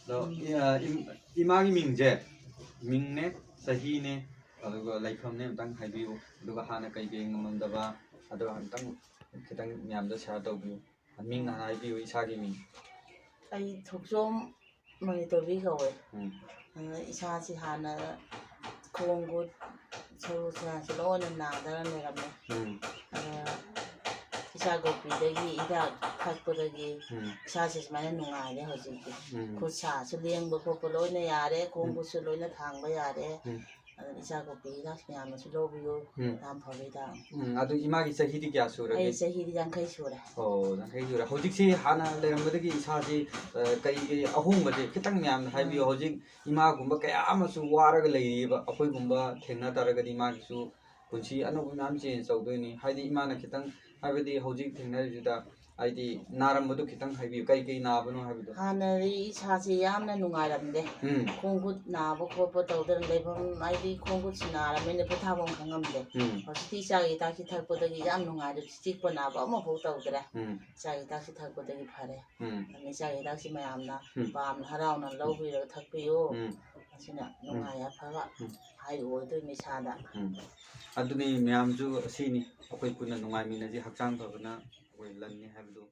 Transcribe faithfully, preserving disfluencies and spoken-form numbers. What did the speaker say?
ꯑꯗꯣ ꯏ- ꯑ, ꯏꯝ- ꯏꯃꯥꯒꯤ ꯃꯤꯡꯁꯦ, ꯃꯤꯡꯅꯦ, ꯆꯍꯤꯅꯦ, ꯑꯗꯨꯒ ꯂꯩꯐꯝꯅꯦ ꯑꯝꯇꯪ ꯍꯥꯏꯕꯤꯌꯨ꯫ ꯑꯗꯨꯒ ꯍꯥꯟꯅ ꯀꯩ ꯀꯩ ꯉꯝꯃꯝꯗꯕ, ꯑꯗꯣ ꯑꯝꯇꯪ ꯈꯤꯇꯪ ꯃꯌꯥꯝꯗ ꯁꯤꯌꯥꯔ ꯇꯧꯕꯤꯌꯨ꯫ ꯃꯤꯡ ꯍꯥꯟꯅ ꯍꯥꯏꯕꯤꯌꯨ, ꯏꯁꯥꯒꯤ ꯃꯤꯡ꯫ ꯑꯩ ꯊꯣꯛꯆꯣꯝ ꯃꯅꯤꯇꯣꯕꯤ ꯀꯧꯋꯦ꯫ ꯎꯝ꯫ ꯑꯗꯨꯅ ꯏꯁꯥꯁꯤ ꯍꯥꯟꯅ ꯈꯣꯡ ꯈꯨꯠ ꯁꯔꯨ ꯁꯔꯥꯡꯁꯤ ꯂꯣꯏꯅ ꯅꯥꯗꯅ ꯂꯩꯔꯝꯃꯦ꯫ ꯎꯝ꯫ ꯑꯗꯨꯅ ꯏꯆꯥ ꯒꯣꯄꯤꯗꯒꯤ ꯍꯤꯗꯥꯛ ꯊꯛꯄꯗꯒꯤ ꯎꯝ꯫ ꯏꯁꯥꯁꯤ ꯁꯨꯃꯥꯏꯅ ꯅꯨꯡꯉꯥꯏꯔꯦ ꯍꯧꯖꯤꯛꯇꯤ꯫ ꯎꯝ꯫ ꯈꯨꯠ ꯁꯥꯁꯨ ꯂꯦꯡꯕ ꯈꯣꯠꯄ ꯂꯣꯏꯅ ꯌꯥꯔꯦ, ꯈꯣꯡ ꯎꯝ꯫ ꯈꯨꯠꯁꯨ ꯂꯣꯏꯅ ꯊꯥꯡꯕ ꯌꯥꯔꯦ꯫ ꯎꯝ꯫ ꯑꯗꯨꯅ ꯏꯆꯥ ꯒꯣꯄꯤ ꯍꯤꯗꯥꯛ ꯃꯌꯥꯝꯅꯁꯨ ꯂꯧꯕꯤꯌꯨ꯫ ꯎꯝ꯫ ꯌꯥꯝ ꯐꯕ ꯍꯤꯗꯥꯛ꯫ ꯎꯝ, ꯑꯗꯨ ꯏꯃꯥꯒꯤ ꯆꯍꯤꯗꯤ ꯀꯌꯥ ꯁꯨꯔꯒꯦ? ꯑꯩ ꯆꯍꯤꯗꯤ ꯌꯥꯡꯈꯩ ꯁꯨꯔꯦ꯫ ꯑꯣ, ꯌꯥꯡꯈꯩ ꯁꯨꯔꯦ꯫ ꯍꯧꯖꯤꯛꯁꯤ ꯍꯥꯟꯅ ꯂꯩꯔꯝꯕꯗꯒꯤ ꯏꯁꯥꯁꯤ, ꯑ, ꯀꯔꯤ ꯀꯔꯤ ꯑꯍꯣꯡꯕꯁꯦ ꯈꯤꯇꯪ ꯃꯌꯥꯝꯗ ꯍꯥꯏꯕꯤꯌꯨ꯫ ꯎꯝ꯫ ꯍꯧꯖꯤꯛ ꯏꯃꯥꯒꯨꯝꯕ ꯀꯌꯥ ꯑꯃꯁꯨ ꯋꯥꯔꯒ ꯂꯩꯔꯤꯕ, ꯑꯩꯈꯣꯏꯒꯨꯝꯕ ꯊꯦꯡꯅ ꯇꯥꯔꯒꯗꯤ ꯃꯥꯒꯤꯁꯨ ꯄꯨꯟꯁꯤ ꯑꯅꯧꯕ ꯃꯌꯥꯝ ꯆꯦꯟꯖ ꯇꯧꯗꯣꯏꯅꯤ꯫ ꯍꯥꯏꯗꯤ ꯏꯃꯥꯅ ꯈꯤꯇꯪ, ꯍꯥꯏꯕꯗꯤ ꯍꯧꯖꯤꯛ ꯊꯦꯡꯅꯔꯤꯁꯤꯗ, ꯍꯥꯏꯗꯤ ꯅꯥꯔꯝꯕꯗꯨ ꯈꯤꯇꯪ ꯍꯥꯏꯕꯤꯌꯨ, ꯀꯩ ꯀꯩ ꯅꯥꯕꯅꯣ ꯍꯥꯏꯕꯗꯣ꯫ ꯍꯥꯟꯅꯗꯤ ꯏꯁꯥꯁꯤ ꯌꯥꯝꯅ ꯅꯨꯡꯉꯥꯏꯔꯝꯗꯦ꯫ ꯎꯝ꯫ ꯈꯣꯡ ꯈꯨꯠ ꯅꯥꯕ ꯈꯣꯠꯄ ꯇꯧꯗꯅ ꯂꯩꯐꯝ, ꯍꯥꯏꯗꯤ ꯈꯣꯡ ꯈꯨꯠꯁꯤ ꯅꯥꯔꯕꯅꯤꯅ ꯄꯣꯊꯥꯐꯝ ꯈꯪꯉꯝꯗꯦ꯫ ꯎꯝ꯫ ꯍꯧꯖꯤꯛꯇꯤ ꯏꯆꯥꯒꯤ ꯍꯤꯗꯥꯛꯁꯤ ꯊꯛꯄꯗꯒꯤ ꯌꯥꯝ ꯅꯨꯡꯉꯥꯏꯔꯦ, ꯆꯤꯛꯄ ꯅꯥꯕ ꯑꯃꯐꯥꯎ ꯇꯧꯗ꯭ꯔꯦ꯫ ꯎꯝ꯫ ꯏꯆꯥꯒꯤ ꯍꯤꯗꯥꯛꯁꯤ ꯊꯛꯄꯗꯒꯤ ꯐꯔꯦ꯫ ꯎꯝ꯫ ꯑꯗꯨꯅ ꯏꯆꯥꯒꯤ ꯍꯤꯗꯥꯛꯁꯤ ꯃꯌꯥꯝꯅ ꯎꯝ꯫ ꯄꯥꯝꯅ ꯍꯔꯥꯎꯅ ꯂꯧꯕꯤꯔꯒ ꯊꯛꯄꯤꯌꯨ꯫ ꯎꯝ꯫ ꯑꯁꯤꯅ ꯅꯨꯡꯉꯥꯏ ꯌꯥꯏꯐꯕ ꯎꯝ꯫ ꯍꯥꯏꯕ ꯑꯣꯏꯗꯣꯏꯅꯤ ꯏꯁꯥꯗ꯫ ꯎꯝ꯫ ꯑꯗꯨꯅꯤ ꯃꯌꯥꯝꯁꯨ ꯑꯁꯤꯅꯤ, ꯑꯩꯈꯣꯏ ꯄꯨꯟꯅ ꯅꯨꯡꯉꯥꯏꯃꯤꯟꯅꯁꯤ, ꯍꯛꯆꯥꯡ ꯐꯕꯅ ꯑꯩꯈꯣꯏ ꯂꯟꯅꯤ ꯍꯥꯏꯕꯗꯨ꯫